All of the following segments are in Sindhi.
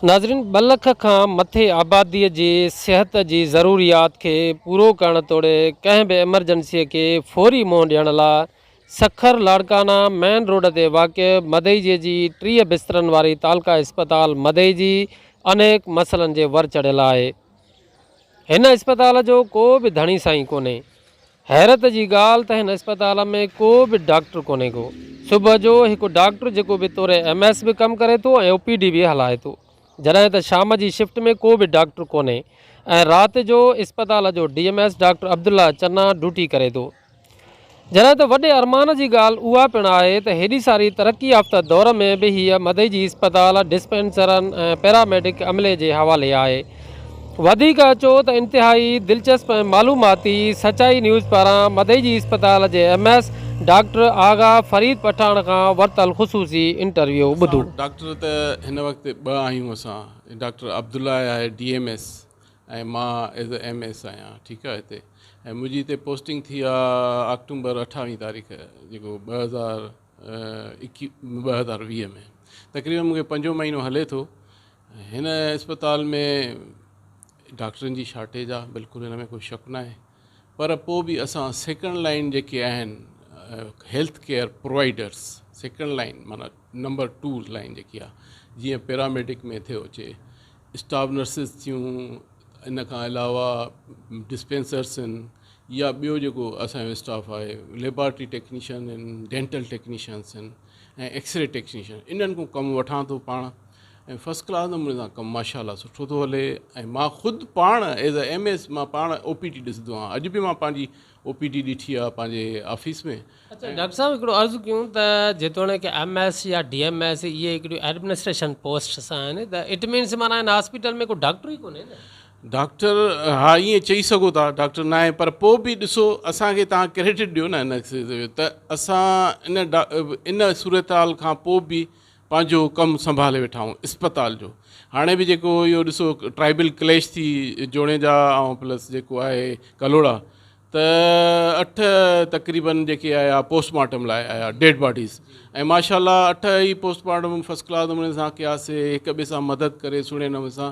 ناظرين ٻه لک کان مٿي آبادي جي صحت جي ضروريات کي پورو ڪرڻ توڙي ڪنهن به ايمرجنسي کي فوري منهن ڏيڻ لاء سکر لاڙڪاڻا مين روڊ تي واقع مدئجي جي 30 بسترن واري تعلقه اسپتال مدئجي انيڪ مسئلن جي ور چڙهيل آهي. هن اسپتال جو ڪو به ڌڻي سائين ڪونهي. حيرت جي ڳالهه ته هن اسپتال ۾ ڪو به ڊاڪٽر ڪونهي ڪو. صبح جو هڪ ڊاڪٽر جيڪو به طور ايم ايس به ڪم ڪري ٿو ۽ او پي ڊي به هلائي ٿو. جڏهن ته شام جي شفٽ ۾ ڪو به ڊاڪٽر ڪونهي ۽ رات جو اسپتال جو D M S doctor Abdullah Channa duty ڪري ٿو. جڏهن ته وڏي ارمان جي ڳالهه اها پڻ آهي ته هيڏي ساري ترقي يافته دور ۾ به هيء مدئي جي اسپتال ڊسپينسرن ۽ پيراميڊڪ عملي جي حوالي آهي. وڌيڪ اچو ته انتهائي دلچسپ ۽ معلوماتي سچائي نيوز پاران مدئي جي اسپتال جي M S doctor Agha Farid Pathan کان ورتل خصوصي انٽرويو ٻڌو. اسان وٽ ڊاڪٽر ته هن وقت ٻه آهيون اسان ڊاڪٽر عبدالله آهي ڊي ايم ايس ۽ مان ايز اي ايم ايس آهيان ٺيڪ آهي هتي ۽ منهنجي هتي پوسٽنگ ٿي آهي آڪٽومبر اٺاويهه تاريخ جيڪو ٻه هزار ايڪي 2020 ۾ تقريبن مونکي پنجون مهينو هلي ٿو هن اسپتال ۾ ڊاڪٽرن جي شارٽيج آهي بلڪل هن ۾ ڪو شڪ ناهي پر پوء به اسان سيڪنڊ لائن جيڪي آهن health care providers second line معنيٰ نمبر ٽو لائن جيڪي آهي جيئن پيراميڊڪ ۾ ٿيو اچي اسٽاف نرسز ٿيون ان کان علاوه ڊسپينسرس آهن يا ٻيو جيڪو اسانجو اسٽاف آهي ليبارٽري ٽيڪنيشن آهن ڊينٽل ٽيڪنيشنس آهن ۽ ايڪسري ٽيڪنيشن انهن کان ڪم وٺان ٿو پاڻ ۽ فرسٽ ڪلاس نموني سان ڪم ماشاء الله سٺو ٿو هلي ۽ مان خود پاڻ ايز اي ايم ايس مان پاڻ او پي ٽي ڏسندو آهيان اڄ به مان پنهنجي او پي ٽي ڏٺي آهي پنهنجي آفيس ۾. اڇا ڊاڪٽر صاحب هڪڙو عرض ڪيون ته جيتوڻيڪ ايم ايس يا ڊي ايم ايس اهي هڪڙيون ايڊمنسٽريشن پوسٽس آهن ته it means معنيٰ هن هاسپيٽل ۾ ڪو ڊاڪٽر ئي ڪونهي نه. ڊاڪٽر ها ائين چئي سگهو ٿا ڊاڪٽر ناهي پر پوء به ڏسو اسان کي توهان ڪريڊٽ ڏيو نه ان چيز جو ته اسان ان ان صورتحال کان پوء به پنهنجو ڪم سنڀالي ويٺا آهيون اسپتال جو هاڻي به جيڪو اهو ڏسو ٽرائبل ڪليش ٿي جوڻيجا ۽ پلس جيڪو آهي ڪلهوڙا ته اٺ تقريبن جيڪي آيا پوسٽ مارٽم لاء آيا ڊيڊ باڊيز ۽ ماشاء الله اٺ ئي پوسٽ مارٽم فرسٽ ڪلاس نموني سان ڪياسي هڪ ٻئي سان مدد ڪري سهڻي نموني سان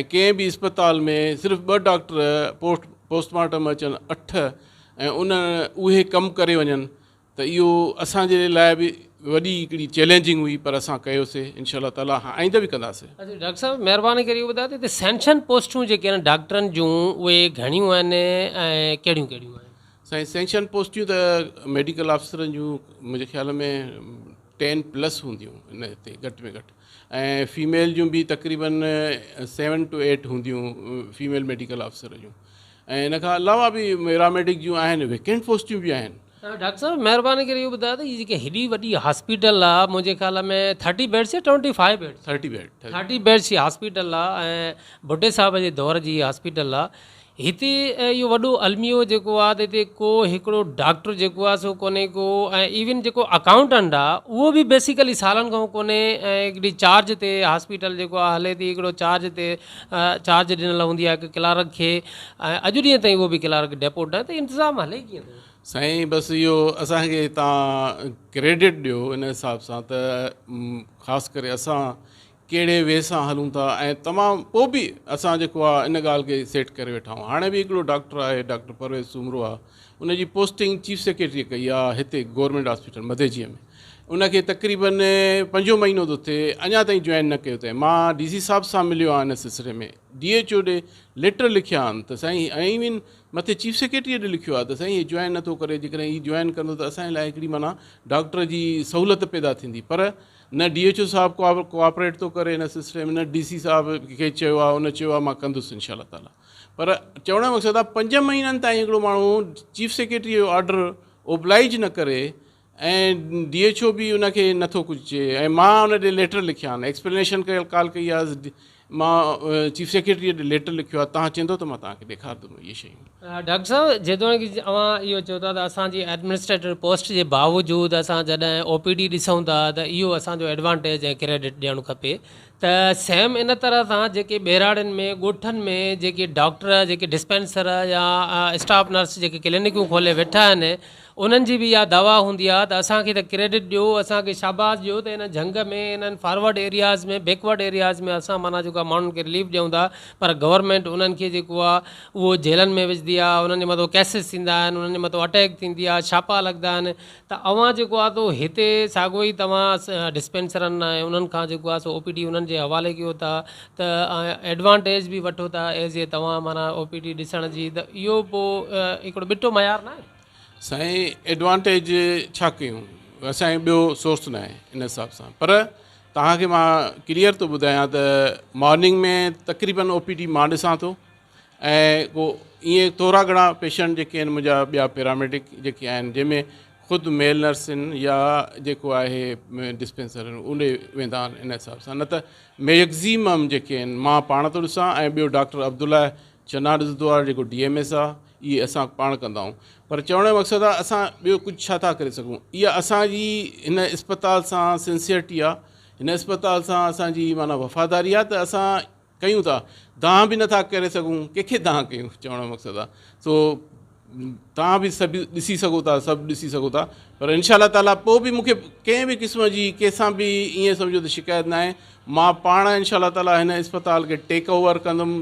۽ ڪنهن به اسپتال ۾ صرف ٻه ڊاڪٽر پوسٽ پوسٽ مارٽم اچن اٺ ۽ ان اهي ڪم ڪري وڃن ته اهو اسان جي لاء به وڏي هڪڙي چئلينجنگ هئي پر اسان ڪيوسي انشاء الله تعالي آئنده به ڪنداسي. اچا ڊاڪٽر صاحب مهرباني ڪري اهو ٻڌايو ته هتي سينشن پوسٽون جيڪي آهن ڊاڪٽرن جون اهي گهڻيون آهن ۽ ڪهڙيون ڪهڙيون آهن؟ سائين سينشن پوسٽيون ته ميڊيڪل آفيسرن جون منهنجي خيال ۾ ٽين پلس هونديون ان هتي گهٽ ۾ گهٽ ۽ فيميل جون به تقريبن سيون ٽو ايٽ هونديون فيميل ميڊيڪل آفيسر جون ۽ ان کان علاوه به پيراميڊڪ جون آهن ويڪنٽ پوسٽيون به آهن. ڊاڪٽر صاحب مهرباني ڪري اهو ٻڌايو ته هي جيڪي هيڏي وڏي هاسپيٽل آ منهنجي خيال ۾ ٿرٽي بيڊس يا twenty five beds thirty bed thirty beds جي هاسپيٽل آ ۽ ڀٽي صاحب جي دور جي هاسپيٽل آ هتي اهو وڏو الميو جيڪو آ ته هتي ڪو هڪڙو ڊاڪٽر جيڪو آ سو ڪونهي ڪو ۽ ايون جيڪو اڪائونٽنٽ آ اهو به بيسيڪلي سالن کان ڪونهي ۽ هڪڙي چارج تي هاسپيٽل جيڪو آ هلي ٿي هڪڙو چارج تي چارج ڏنل هوندي آ هڪ ڪلارڪ کي ۽ اڄ ڏينهن تائين اهو به ڪلارڪ ڊيپوٽ ناهي ته انتظام هلي ڪيئن ٿو؟ سائين بس اهو اسان کي تان ڪريڊٽ ڏيو ان حساب سان ته خاص ڪري اسان ڪهڙي وي سان هلون ٿا ۽ تمام پوء به اسان جيڪو آهي ان ڳالهه کي سيٽ ڪري ويٺا آهيون هاڻي به هڪڙو ڊاڪٽر آهي ڊاڪٽر پرويز سومرو آهي ان جي پوسٽنگ چيف سيڪريٽري ڪئي آهي هتي گورنمينٽ هاسپيٽل مديجي ۾ ان کي تقريبن پنجون مهينو ٿو ٿئي اڃا تائين جوائن نه ڪيو اٿئي مان ڊي سي صاحب سان مليو آهيان ان سلسلي ۾ ڊي ايڇ او ڏي ليٽر لکيا آهن ته سائين ۽ ايون مٿي چيف سيڪريٽريء ڏي لکيو آهي ته سائين هي جوائن نٿو ڪري جيڪڏهن هي جوائن ڪندو ته اسان جي لاء هڪڙي معنيٰ ڊاڪٽر جي سهولت پيدا ٿيندي پر نه ڊي ايڇ او صاحب ڪوآپريٽ ٿو ڪري ان سلسلي ۾ نه ڊي سي صاحب کي چيو آهي ان چيو آهي مان ڪندس انشاء الله تعاليٰ پر چوڻ جو مقصد آهي پنج مهينن تائين هڪڙو ماڻهو چيف سيڪريٽريء جو آرڊر اوبلائيج نه ڪري ۽ ڊي ايڇ او به ان کي نٿو ڪجهه چئي ۽ مان ان ڏي ليٽر لکيا آهن ايڪسپلينيشن ڪيل ڪال ڪئي آهي مان چيف سيڪريٽري ڏي ليٽر لکيو آهي تهان چوندو ته مان تهان کي ڏيکارندم اهي شيون. ڊاڪٽر صاحب جيتوڻيڪ اوهان اهو چئو ٿا ته اسان جي ايڊمنسٽريٽو پوسٽ جي باوجود اسان جڏهن او پي ڊي ڏسون ٿا ته اهو اسان جو ايڊوانٽيج ۽ ڪريڊٽ ڏيڻ کپي ته سيم ان طرح سان جيڪي ٻهراڙين ۾ ڳوٺن ۾ جيڪي ڊاڪٽر جيڪي ڊسپينسر يا اسٽاف نرس جيڪي ڪلينڪون کولي ويٺا آهن. انهن جي به اها دعويٰ هوندي آهي ته اسان کي ته ڪريڊٽ ڏيو، اسان کي شاباس ڏيو ته ان جهنگ ۾ انهن فارورڊ ايرياز ۾ بيڪورڊ ايرياز ۾ اسان معنيٰ جيڪو آهي ماڻهن کي رليف ڏيون ٿا پر گورنمينٽ انهن کي جيڪو آهي اهو جيلن ۾ وجهندي آهي، انهن جي مٿو ڪيسز ٿيندا آهن، انهن جي مٿو اٽيڪ ٿيندي آهي، ڇاپا لڳندا آهن ته اوهان جيڪو آهي سو هتي ساڳيو ئي توهان ڊسپينسرن ۽ انهن کان جيڪو آهي سو او پي ڊي انهن جي حوالي ڪيو ٿا ته ايڊوانٽيج به وٺو ٿا ايز اي توهان معنيٰ او پي ڊي ڏسڻ جي ته اهو پوء هڪڙو ٻٽو معيار ناهي؟ سائين ايڊوانٽيج ڇا ڪيون اسان کي ٻيو سورس ناهي ان حساب سان پر توهان کي مان ڪليئر ٿو ٻڌايان ته مارننگ ۾ تقريبن او پي ڊي مان ڏسان ٿو ۽ ڪو ائين ٿورا گهڻا پيشنٽ جيڪي آهن منهنجا ٻيا پيراميڊڪ جيڪي آهن جنهن ۾ خود ميل نرس آهن يا جيڪو آهي ڊسپينسر آهن ان ويندا آهن ان حساب سان نه ته ميگزيمم جيڪي آهن مان پاڻ ٿو ڏسان ۽ ٻيو ڊاڪٽر عبدالله چنا ڏسندو آهي جيڪو ڊي ايم ايس آهي اهي اسان پاڻ ڪندا آهيون پر چوڻ جو مقصد آهي اسان ٻيو ڪجهه ڇا ٿا ڪري سگهون اها اسانجي هن اسپتال سان سنسيئرٽي آهي هن اسپتال سان اسانجي معنيٰ وفاداري آهي ته اسان ڪيون ٿا دانهن به نٿا ڪري سگهون ڪنهن کي دانهن ڪيون چوڻ جو مقصد آهي سو توهان به سڀ ڏسي سگهو ٿا سڀ ڏسي سگهو ٿا پر انشاء الله تعاليٰ پوء به مونکي ڪنهن به قسم جي ڪنهن سان به ائين سمجهو ته شڪايت ناهي مان پاڻ انشاء الله تعاليٰ هن اسپتال کي ٽيڪ اوور ڪندم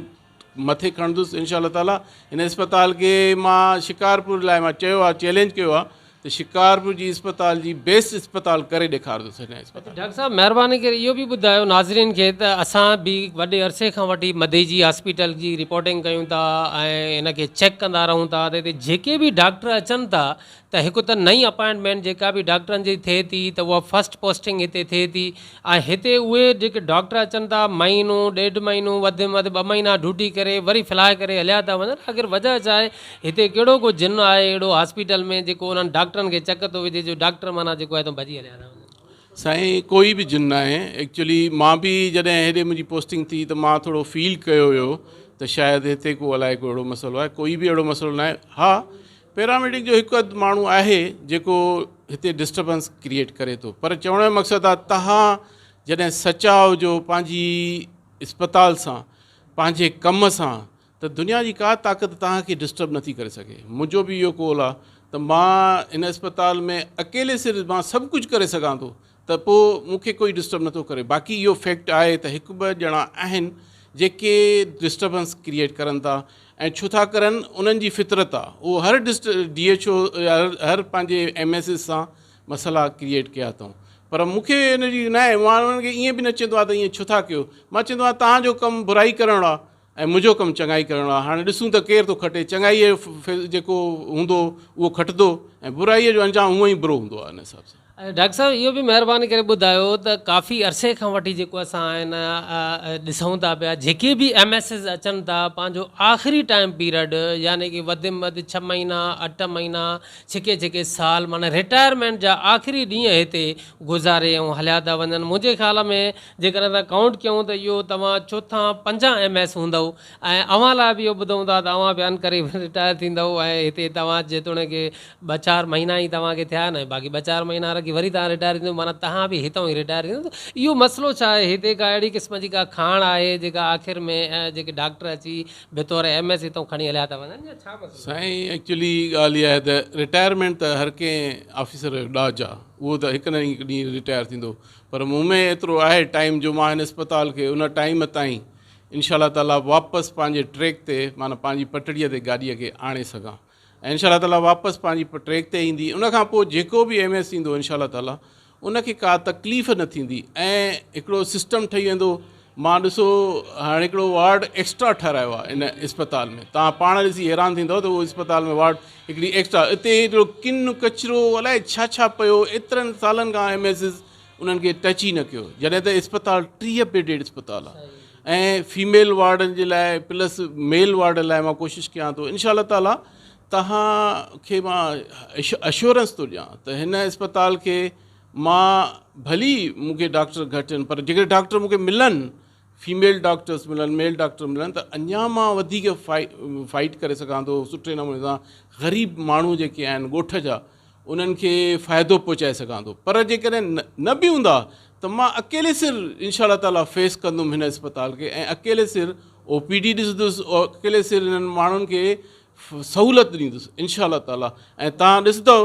مٿي کڻندس انشاء الله تعالي هن اسپتال کي مان شڪارپور لاء مان چيو آهي چئلينج ڪيو آهي ته شڪارپور جي اسپتال جي بيسٽ اسپتال ڪري ڏيکارندس هن اسپتال ڊاڪٽر صاحب مهرباني ڪري اهو به ٻڌايو ناظرين کي ته اسان به وڏي عرصي کان وٺي مديجي هاسپيٽل جي رپورٽنگ ڪيون ٿا ۽ ان کي چيڪ ڪندا رهون ٿا ته هتي جيڪي به ڊاڪٽر اچن ٿا ته هڪ ته نئين اپائنٽمينٽ جيڪا به ڊاڪٽرن جي ٿئي ٿي ته اها فرسٽ پوسٽنگ هتي ٿئي ٿي ۽ هتي اهي جيڪي ڊاڪٽر اچن ٿا مهينو ڏيڍ مهينو وڌ ۾ وڌ ٻه مهينا ڊيوٽي ڪري وري فلاء ڪري هليا ٿا وڃن آخر وجهه ڇا آهي هتي ڪهڙو ڪو جن آهي اهڙو هاسپيٽل ۾ جيڪو انهن ڊاڪٽرن کي چڪ ٿو وجهي جو ڊاڪٽر معنيٰ جيڪو آهي ته ڀڄي هليا ٿا وڃن. سائين ڪوئي به جن ناهي ايڪچولي مان به جڏهن هيڏي منهنجي پوسٽنگ ٿي ته مان ٿورو فيل ڪيو هيو ته شايد هتي ڪو الائي ڪو اهڙو مسئلو آهي ڪوئي به اهڙو مسئلو ناهي ها پيراميڊڪ جو هڪ اڌ ماڻهو آهي جيڪو هتي ڊسٽربنس ڪريئيٽ ڪري ٿو پر چوڻ جو مقصد آهي تهان جڏهن سچا هجو پنهنجي اسپتال سان پنهنجي ڪم سان ته دنيا جي ڪا طاقت تهان کي ڊسٽرب نٿي ڪري سگهي منهنجو به اهو قول آهي ته مان هن اسپتال ۾ اڪيلي سر مان سڀ ڪجهه ڪري سگهان ٿو ته پوء مون کي ڪوئي ڊسٽرب نٿو ڪري باقي اهو فيڪٽ آهي ته هڪ ٻه ڄڻا آهن جيڪي ڊسٽربنس ڪريئيٽ ڪرن ٿا ۽ ڇو ٿا ڪرن انهن جي فطرت آ اهو هر ڊسٽ ڊي ايڇ او هر پنهنجي ايم ايس ايس سان مسئلا ڪريئيٽ ڪيا اٿئون پر مون کي ان جي نه آهي مان انهن کي ائين به نه چوندو آهيان ته ائين ڇو ٿا ڪيو مان چوندو آهيان توهان جو ڪم برائي ڪرڻ آ ۽ منهنجو ڪم چڱائي ڪرڻ آ هاڻي ڏسون ته ڪير ٿو کٽي چڱائيء جو جيڪو هوندو اهو کٽندو ۽ برائيء جو انجام هونئن ئي برو هوندو آ ان حساب سان. ڊاڪٽر صاحب اهو به مهرباني ڪري ٻڌايو ته ڪافي عرصي کان وٺي جيڪو اسان هن ڏسون ٿا پيا جيڪي به ايم ايس ايس اچن ٿا پنهنجو آخري ٽائيم پيريڊ يعني ڪي وڌ ۾ وڌ ڇهه مهينا اٺ مهينا ڇڪي ڇڪي سال معنيٰ رٽائرمينٽ جا آخري ڏينهن هتي گذاري ۽ هليا ٿا وڃن منهنجي خيال ۾ جيڪڏهن اسان ڪائونٽ ڪيون ته اهو توهان چوٿان پنجان ايم ايس هوندؤ ۽ اوهان لاء به اهو ٻڌون ٿا ته اوهان به عنقريب رٽائر ٿيندؤ ۽ هتي توهان جيتوڻيڪ ٻه چار مهينا ئي توهان کي ٿيا آهن ۽ باقي ٻه چار مهينا رکي وري توهان رٽائر ٿيندؤ معنيٰ توهان به هتان ئي رٽائر ٿيندؤ ته اهو مسئلو ڇا آهي هتي ڪا اهڙي قسم جي ڪا کاڻ آهي جيڪا آخر ۾ جيڪي ڊاڪٽر اچي بطور ايم ايس هتان کڻي هليا ٿا وڃن يا ڇا مسئلو آهي؟ سائين ايڪچولي ڳالهه اها آهي ته رٽائرمينٽ ته هر ڪنهن آفيسر جو ڏاج آهي اهو ته هڪ نه هڪ ڏينهن رٽائر ٿيندو پر مون ۾ ايترو آهي ٽائيم جو مان هن اسپتال کي ان ٽائيم تائين انشاء الله تعالي واپس پنهنجي ٽريڪ تي معنيٰ پنهنجي پٽڙيء تي گاڏيء کي آڻي سگهان ۽ انشاء الله تعالي واپس پنهنجي ٽريڪ تي ايندي ان کان پوء جيڪو به ايم ايس ايندو انشاء الله تعالي ان کي ڪا تڪليف نه ٿيندي ۽ هڪڙو سسٽم ٺهي ويندو مان ڏسو هاڻي هڪڙو وارڊ ايڪسٽرا ٺهرايو آهي ان اسپتال ۾ توهان پاڻ ڏسي حيران ٿيندو ته اهو اسپتال ۾ وارڊ هڪڙي ايڪسٽرا اتي ايترو ڪن ڪچرو الائي ڇا ڇا پيو ايترن سالن کان ايم ايس ايس انهن کي ٽچ ئي نه ڪيو جڏهن ته اسپتال 30 بيڊيڊ اسپتال آهي ۽ فيميل وارڊن جي لاء پلس ميل وارڊ لاء مان ڪوشش ڪيان ٿو انشاء الله تعالي توهان کي مان اشورنس ٿو ڏيان ته هن اسپتال کي مان ڀلي مون کي ڊاڪٽر گهٽ آهن پر جيڪڏهن ڊاڪٽر مون کي ملن فيميل ڊاڪٽرس ملن ميل ڊاڪٽر ملن ته اڃا مان وڌيڪ فائيٽ ڪري سگهان ٿو سٺي نموني سان غريب ماڻهو جيڪي آهن ڳوٺ جا انهن کي فائدو پهچائي سگهان ٿو پر جيڪڏهن نه به هوندا ته مان اڪيلي سر انشاء الله تعالي فيس ڪندم هن اسپتال کي ۽ اڪيلي سر او پي ڊي ڏسندس اڪيلي سر هنن ماڻهن کي سهولت ڏيندس انشاء الله تعالي ۽ تان ڏسندو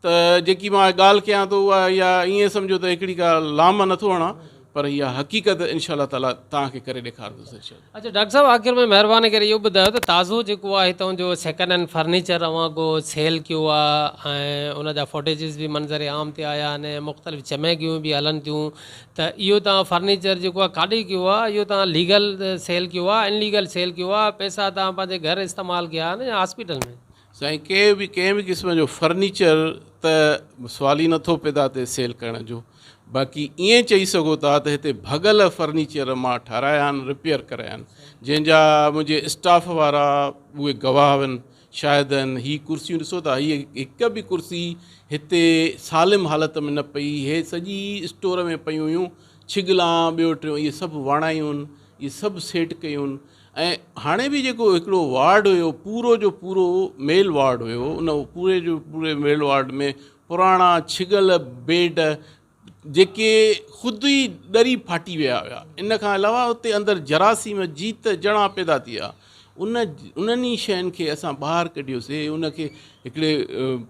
ته جيڪي مان ڳالهه ڪيان ٿو اها اها ائين سمجهو ته هڪڙي ڪا لام نٿو هڻان پر اها حقيقت انشاء الله تعاليٰ توهان کي ڪري ڏيکارندس انشاء الله. اڇا ڊاڪٽر صاحب آخر ۾ مهرباني ڪري اهو ٻڌايو ته تازو جيڪو آهي هتان جو سيڪنڊ هينڊ فرنيچر اوهان ڪو سيل ڪيو آهي ۽ ان جا فوٽيجز به منظر عام تي آيا آهن ۽ مختلف چميگيون به هلن ٿيون ته اهو توهان فرنيچر جيڪو آهي ڪاڏي ڪيو آهي اهو توهان ليگل سيل ڪيو آهي ان ليگل سيل ڪيو آهي پئسا توهان پنهنجي گهر استعمال ڪيا آهن يا هاسپيٽل ۾. سائين ڪنهن به ڪنهن به قسم جو فرنيچر ته سوال ئي نٿو پيدا ٿئي سيل ڪرڻ جو باقي ائين چئي سگهو ٿا ته هتي ڀڳل فرنيچر مان ٺارايا آهن رپيئر ڪرايا آهن جنهن جا منهنجي اسٽاف وارا اهي گواهه آهن شاهد آهن هي ڪرسيون ڏسو ٿا هي هڪ به ڪرسي هتي سالم حالت ۾ نه پئي هي سڄي اسٽور ۾ پيون هيون ڇگلان ٻيو ٽيون اهي سڀ وڻايون اهي سڀ سيٽ ڪيون ۽ هاڻي به جيڪو هڪڙو وارڊ هيو پورو جو پورو ميل وارڊ هيو ان پوري جو پوري ميل وارڊ ۾ پراڻا ڇڳل بيڊ جيڪي خود ئي ڏري ڦاٽي ويا هيا ان کان علاوه اتي اندر جراثيم جيت جڻا پيدا ٿي ويا ان انهن ئي شين کي اسان ٻاهر ڪڍيوسي ان کي هڪڙي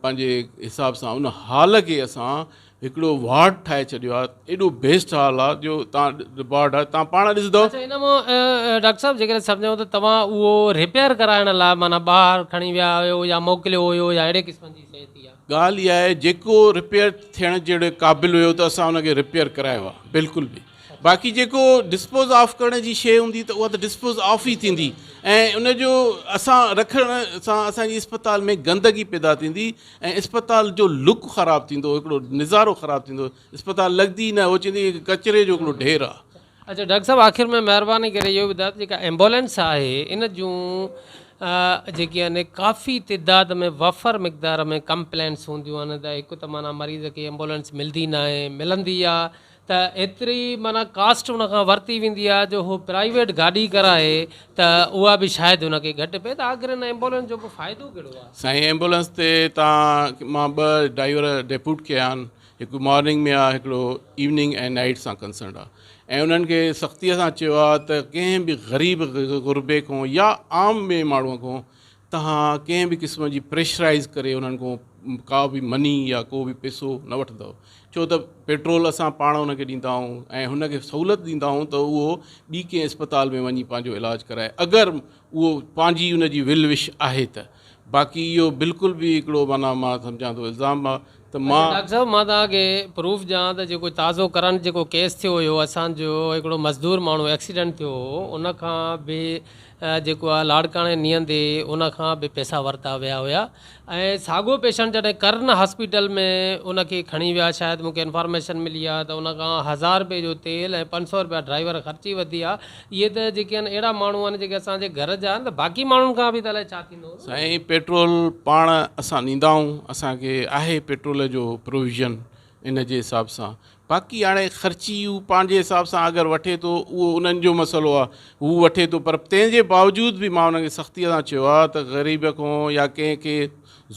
پنهنجي حساب سان ان هال کي اسان هڪڙو وارڊ ٺاهي ڇڏيو آهي ايڏو بيسٽ هال آهي جو تان وارڊ آهي تان پاڻ ڏسندو. اڇا ان مان ڊاڪٽر صاحب جيڪڏهن سمجهون ته توهان اهو رپيئر ڪرائڻ لاء معنيٰ ٻاهر کڻي ويا آهيو يا موڪليو هيو يا اهڙي قسم جي شيء ٿي آهي. ڳالهه اها آهي جيڪو رپيئر ٿيڻ جهڙي قابل هيو ته اسان ان کي رپيئر ڪرايو آهي بلڪل به باقي جيڪو ڊسپوز آف ڪرڻ جي شيء هوندي ته اها ته ڊسپوز آف ئي ٿيندي ۽ ان جو اسان رکڻ سان اسان جي اسپتال ۾ گندگي پيدا ٿيندي ۽ اسپتال جو لڪ خراب ٿيندو هڪڙو نظارو خراب ٿيندو اسپتال لڳندي ئي نه هو چوندي ڪچري جو هڪڙو ڍير آهي. اڇا ڊاڪٽر صاحب آخر ۾ مهرباني ڪري اهو ٻڌايو ته جيڪا ايمبولينس آهي ان جون جيڪي آهن ڪافي تعداد ۾ وفر مقدار ۾ ڪمپلينٽس هونديون آهن ته هڪ ته معنيٰ مريض کي ايمبولينس ملدي ناهي ملندي آهي ته ايتري معنيٰ ڪاسٽ ان کان ورتي ويندي آهي جو هو پرائيويٽ گاڏي ڪرائي ته اها به شايد هن کي گهٽ پئي ته آخر هن ايمبولينس جو پوء فائدو ڪهڙو آهي. سائين ايمبولينس تي تان مان ٻه ڊرائيور ڊيپوٽ ڪيا آهن هڪ مارننگ ۾ آهي هڪڙو ايوننگ ۽ نائيٽ سان ڪنسرنڊ آهي ۽ انهن کي سختي سان چيو آهي ته ڪنهن به غريب غربي کان يا عام ٻئي ماڻهو کان توهان ڪنهن به قسم جي پريشرائيز ڪري انهن کان ڪا به مني يا ڪو به پئسو نه وٺندؤ ڇو ته پيٽرول اسان پاڻ ان کي ڏيندا آهيون ۽ هن کي سهولت ڏيندا آهيون ته اهو ٻي ڪنهن اسپتال ۾ وڃي پنهنجو علاج ڪرائي اگر اهو پنهنجي ان جي ول وش آهي ته باقي اهو بلڪل به هڪڙو معنيٰ مان سمجهان ٿو الزام آهي ته مان. ڊاڪٽر صاحب مان توهان کي پروف ڏيان ته جيڪو تازو ڪرنٽ جيڪو ڪيس ٿيو هيو اسان جو هڪڙو مزدور ماڻهو ايڪسيڊنٽ ٿيو هو ان کان به جيڪو آهي لاڙڪاڻي نيئندي ان کان به پئسا ورتا ويا هيا ۽ ساڳو پيشنٽ جڏهن ڪرن هاسپيٽل ۾ ان کي کڻي ويا شايد مونکي انفارميشن ملي آهي ته ان کان هزار روپئي جو تيل ۽ 500 روپيا ڊرائيور خرچي وڌي آهي اهي ته جيڪي آهن اهڙا ماڻهو آهن جيڪي اسان جي گهر جا آهن ته باقي ماڻهن کان به ته الائي ڇا ٿيندو هوندو. سائين پيٽرول پاڻ اسان ڏيندا آهيون اسان کي آهي پيٽرول جو پروويزن ان جي حساب سان باقي هاڻي خرچي هو پنهنجي حساب سان اگر وٺي ٿو اهو انهن جو مسئلو آهي هو وٺي ٿو پر تنهن جي باوجود به مان انهن کي سختي سان چيو آهي ته غريب کان يا ڪنهن کي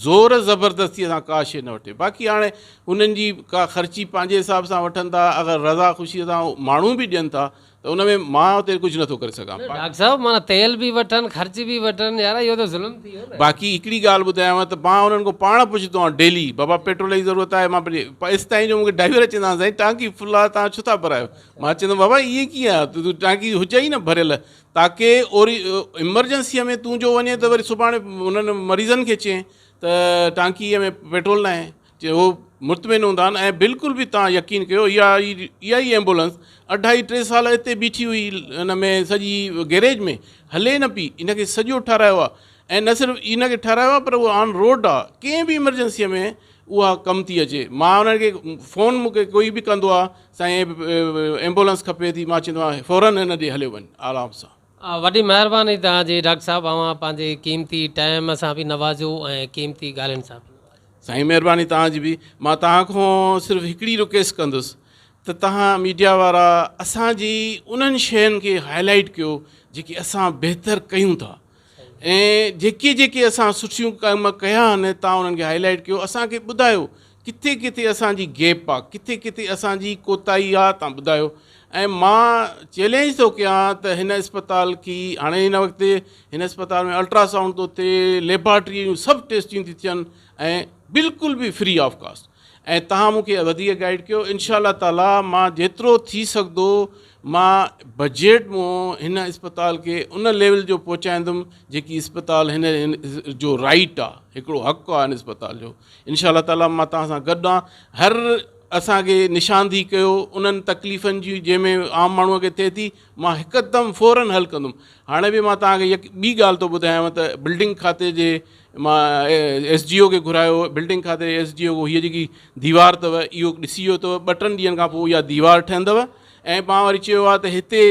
زور زبردستي سان ڪا شيء نه وٺي باقي هاڻي انهن جي ڪا خرچي پنهنجي حساب سان وٺن ٿا اگر رضا خوشي سان ماڻهو به ڏين ٿا ته ان ۾ مان اتي ڪجهه نٿو ڪري سگهان. ڊاڪٽر صاحب معنيٰ تيل به وٺن خرچ به وٺن يار اهو ته ظلم ٿي ويو نه. باقي هڪڙي ڳالهه ٻڌايانو ته مان انهن کان پاڻ پڇندو آهيان ڊيلي بابا پيٽرول جي ضرورت آهي مان پنهنجي ايستائين جو مونکي ڊرائيور چوندا آهن سائين ٽانڪي فل آهي توهان ڇو ٿا ڀرايو مان چوندو بابا ائين ڪيئن آهي تون ٽانڪي هجي ئي نه ڀريل تاڪي اوري ايمرجنسيء ۾ تون جو وڃين ته وري سڀاڻي انهن مريضن کي چئين ته ٽانڪيء ۾ پيٽرول ناهي چي هو مطمئن هوندا آهن ۽ بلڪل به توهان يقين ڪيو اها ئي اها ئي ايمبولنس اڍائي ٽي سال اتي بيٺي هئي ان ۾ سڄي گيريج ۾ هلي نه پئي ان کي سڄو ٺهرايو آهي ۽ نه صرف ان کي ٺهرايو آهي پر اهو آن روڊ آهي ڪنهن به ايمرجنسيء ۾ اها ڪم ٿي اچي مان انهن کي فون مون کي ڪوئي به ڪندو آهي سائين ايمبولنس کپي ٿي مان چوندو آهيان فورن هن ڏي هليو وڃ آرام سان. وڏي مهرباني توهان جي ڊاڪٽر صاحب اوهان پنهنجي قيمتي ٽائيم سان به نوازيو ۽ قيمتي ڳالهين سان به نوازيو. سائين مهرباني توهان جي به مان توهان کان صرف هڪڙي رڪويسٽ ڪندس ته توهان ميڊيا وارا اسان جي انهن شين کي هائي لائيٽ ڪيو جيڪي اسان بهتر ڪيون ٿا ۽ جيڪي جيڪي اسان سٺيون ڪم ڪيا آهن توهان انهن کي هائي لائيٽ ڪيو اسان کي ٻڌايو ڪٿي ڪٿي اسان جي گيپ آ ڪٿي ڪٿي اسان جي ڪوتاهي آ تان ٻڌايو ۽ مان چئلينج ٿو ڪيان ته هن اسپتال کي هاڻي هن وقت هن اسپتال ۾ الٽرا سائونڊ ٿو ٿئي ليبارٽري جون سڀ ٽيسٽيون ٿي ٿين ۽ بلڪل به فري آف ڪاسٽ ۽ توهان مون کي وڌيڪ گائيڊ ڪيو انشاء الله تعالي مان جيترو ٿي سگهندو مان بجيٽ مون هن اسپتال کي ان ليول جو پهچائيندم جيڪي اسپتال هن جو رائيٽ آ هڪڙو حق آ هن اسپتال جو انشاء الله تعالي مان توهان سان گڏ آن هر اسان کي نشاندهي ڪيو انهن تڪليفن جي جنهن ۾ عام ماڻهو کي ٿئي ٿي مان هڪدم فورن حل ڪندم هاڻي به مان توهان کي ٻي ڳالهه ٿو ٻڌايانو ته بلڊنگ کاتي جي مان ايس ڊي او کي گهرايو بلڊنگ کاتي ايس ڊي او هيء جيڪي ديوار اٿو اهو ڏسي ويو اٿو ٻه ٽن ڏينهن کان پوء اها ديوار ٺهندو ۽ مان وري چيو آهي ته هتي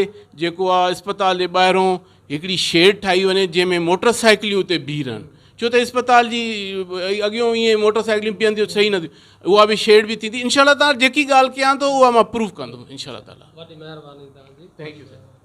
جيڪو آهي اسپتال جي ٻاهرون هڪڙي شيڊ ٺاهي وڃي جنهن ۾ موٽر سائيڪليون اتي بيهي رهن ڇو ته اسپتال جي اڳيون ائين موٽر سائيڪليون بيهنديون صحيح نه ٿيون اها به شيڊ به ٿيندي انشاء الله تعالٰي جيڪي ڳالهه ڪيان ٿو اها مان پروف ڪندم انشاء الله تعالٰي. وڏي مهرباني توهان جي. Thank you sir.